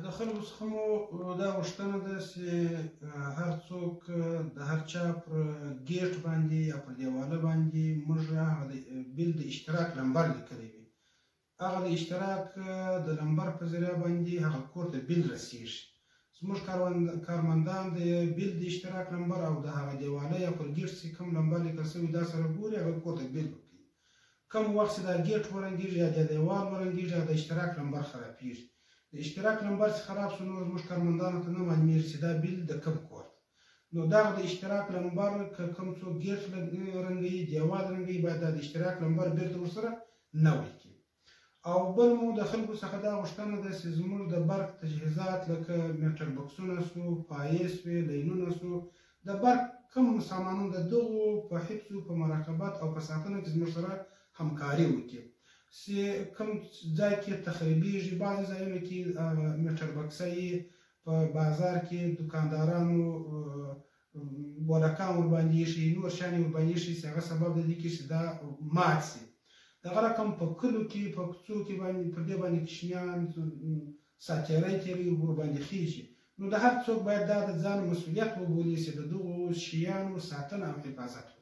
د خلکو څخه مو دا غوښتنه ده چې هر څوک د هر چا پر ګیټ باندې یا پر دیواله باندې موږ هغه د بیل د اشتراک لمبر لیکلی وي، هغه د اشتراک د لمبر په ذریعه باندې هغه کور ته بیل رسیږي. زموږ کارمندان د بیل د اشتراک لمبر او د هغه دیواله یا پر ګیټ چې کوم لمبر لیکل شوی دا سره ګوري، هغه کور ته بیل ورکوي. کوم وخت چې دا ګیټ ورنګېږي یا د دیوال ورنګېږي، هغه د اشتراک لمبر خرابېږي. د اشتراک لمبر چې خراب شو، نو زموږ کارمندانو ته نه معلومېږي چې دا بیل د کوم کور دی. نو دغه د اشتراک لمبر که کوم څوک ګیټ رنګوي، دیوال رنګوي، باید دا د اشتراک لمبر بیرته ورسره نوی کړي. او بل مو د خلکو څخه دا غوښتنه ده چې زموږ د برق تجهیزات لکه میټر بکسونه سو، پایې سوې، لینونه سو، د برق کوم سامانونه د دغو په حفظ، په مراقبت او په ساتنه کې زموږ سره همکاري وکړي. چې کوم ځای کې تخریبیږي، بعضې ځایونو کې میټر بکسه یې په بازار کې دکاندارانو بولکان ورباندې ایښي، نور شیان یې ورباندې ایښي چې هغه سبب د دې کېږي چې دا مات شي. دغه رقم په کلو کې، په کوڅو کې باندې پر دې باندې کوچنیان ساتېری تېروي، ورباندې خېژي. نو د هر څوک باید دا د ځان مسؤلیت وبولي چې د دغو شیانو ساتنه او حفاظت وکړي.